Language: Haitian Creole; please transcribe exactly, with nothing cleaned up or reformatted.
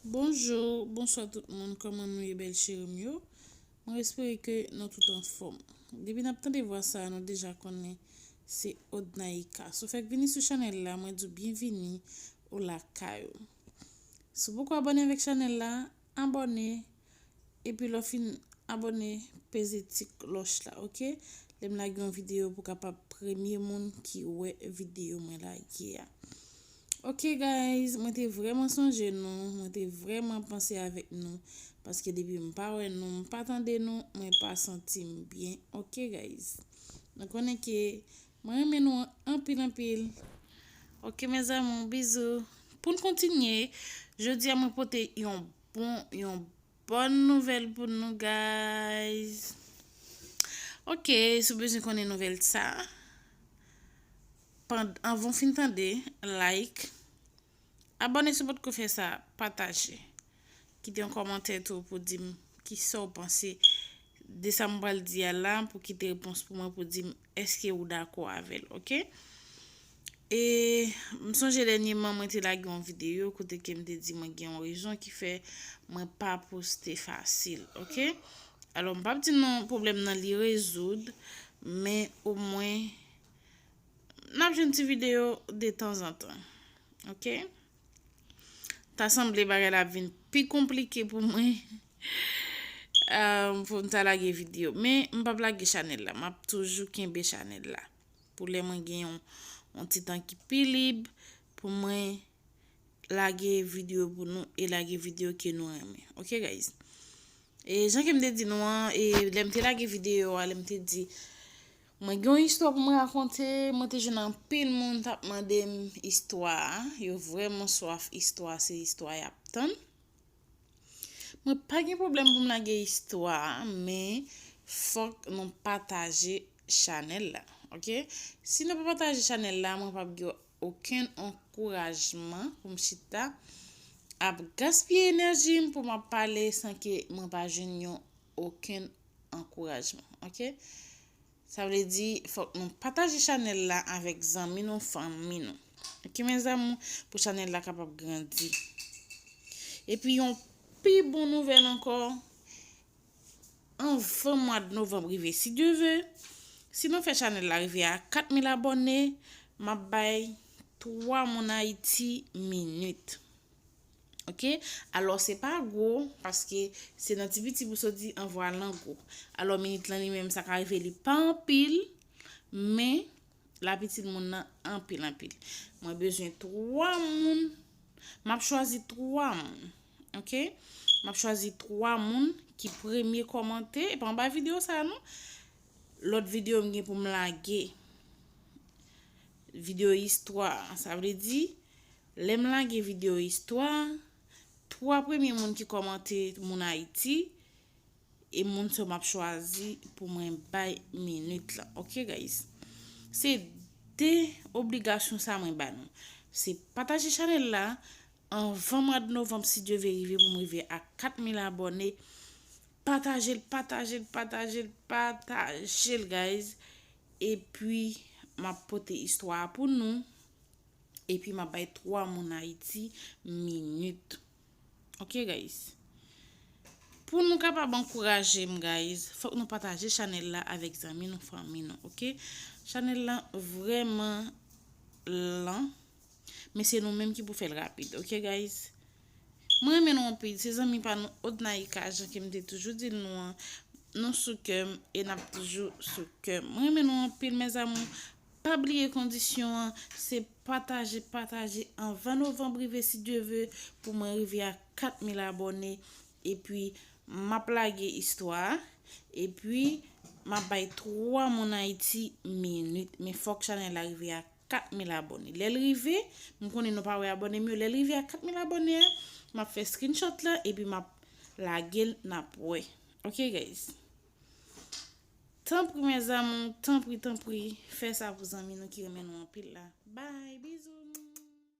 Bonjou, bonswa tout moun, kòman nou ye, bèl cheri m yo? Mwen espere ke nou tout anfòm. Depi n ap tande vwa sa a, nou deja konnen se Odnaïka. Si w fèk vini sou chanèl la, mwen di w byenvini ou lakay ou. Si w poko abòne avèk chanèl la, abòne, epi lè w fin abòne, peze ti klòch la, oke? Lè m lage yon videyo pou w kapab premye moun ki wè videyo mwen lage a. Ok guys, mwen te vrèman sonje nou, mwen te vrèman panse avèk nou, paske depi m pa wè nou, m pa tande nou, mwen pa santi m byen. Ok guys, nou konnen ke mwen renmen nou anpil anpil. Ok mes amours, bizou. Pou n kontinye, jodi a mwen pote yon bon, yon bòn nouvèl pou nou guys. Ok, si w bezwen konnen nouvèl sa, anvan w fin tande, like, abòne si w potko fè sa, pataje. Kite yon kòmantè tou pou di m kisa w panse de sa m pral di a la, pou kite repons pou mwen, pou di m èske ou dakò avè l, ok? E m sonje dènyèman mwen te lage yon videyo kote ke m te di mwen gen yon rezon ki fè mwen pa poste fasil, ok? Alò, m p ap di nou pwoblèm nan li rezoud, men omwen n ap jwenn ti videyo de tanzantan, ok? Ta sanble bagay la ap vin pi konplike pou mwen, pou m ta lage videyo. Men m p ap lage chanèl la, m ap toujou kenbe chanèl la. Pou lè mwen gen yon, yon ti tan ki pi lib, pou mwen lage videyo pou nou e lage videyo ke nou renmen. Ok guys? E jan ke m te di nou an, e lè m te lage videyo a, lè m te di mwen gen yon istwa pou mwen rakonte, mwen te jwenn anpil moun t ap mande m istwa a. Yo vrèman swaf istwa, se istwa y ap tann. Mwen pa gen pwoblèm pou m lage istwa a, men fòk nou pataje chanèl la, ok? Si nou pa pataje chanèl la, mwen p ap gen okenn ankourajman pou m chita ap gaspiye enèji m pou m ap pale san ke mwen pa jwenn yon okenn ankourajman, ok? Sa vle di, fòk nou pataje chanèl la avèk zanmi nou, fanmi nou. Ok mes amours, pou chanèl la kapab grandi. Epi yon pi bon nouvèl ankò, anvan mwa de novanm rive, si Dye ve, si nou fè chanèl la rive a kat mil abòne, m ap bay twa moun Ayiti minit. Ok? Alò, se pa gwo, paske se nan ti piti pou soti anvwa lan gwo. Alò, minit lan li menm, sa ka rive li pa anpil, men l ap itil moun nan anpil, anpil. Mwen bezwen twa moun. M ap chwazi twa moun. Ok? M ap chwazi twa moun ki premye kòmante. E pa anba videyo sa a, non. Lòt videyo m gen pou m lage. Videyo istwa. Sa vle di, lè m lage videyo istwa, twa premye moun ki kòmante moun Ayiti, e moun sa yo m ap chwazi pou mwen bay minit la. Ok, guys? Se de obligasyon sa mwen ba nou. Se pataje chanèl la anvan mwa de novanm, si Dye ve rive, pou m rive a kat mil abòne. Pataje l, pataje l, pataje l, pataje l, guys. Epi, m ap pote istwa a pou nou. Epi m ap bay twa moun Ayiti minit. Ok, guys? Pou nou kapab ankouraje m, guys, fòk nou pataje chanèl la avèk zanmi nou, fanmi nou, ok? Chanèl la vrèman lan, men se nou menm ki pou fè l rapid, ok, guys? Mwen renmen nou anpil, se zanmi pa nou Odnaïka, jan ke m te toujou di nou an, nou sou kè m e n ap toujou sou kè m. Mwen renmen nou anpil, mes amours. Pa bliye kondisyon an, se pataje, pataje anvan novanm rive, si Dye ve, pou mwen rive a kat mil abòne. Epi, m ap lage istwa a. Epi, m ap bay twa moun Ayiti minit. Men fòk chanèl la rive a kat mil abòne. Lè l rive, m konnen nou pa wè abòne m yo. Lè l rive a kat mil abòne a, m ap fè screenshot la, epi m ap lage l, n ap wè. Ok, guys? Tanpri, mes amours, tanpri, tanpri, fè sa pou zanmi nou ki renmen nou anpil la. Bye, bizou.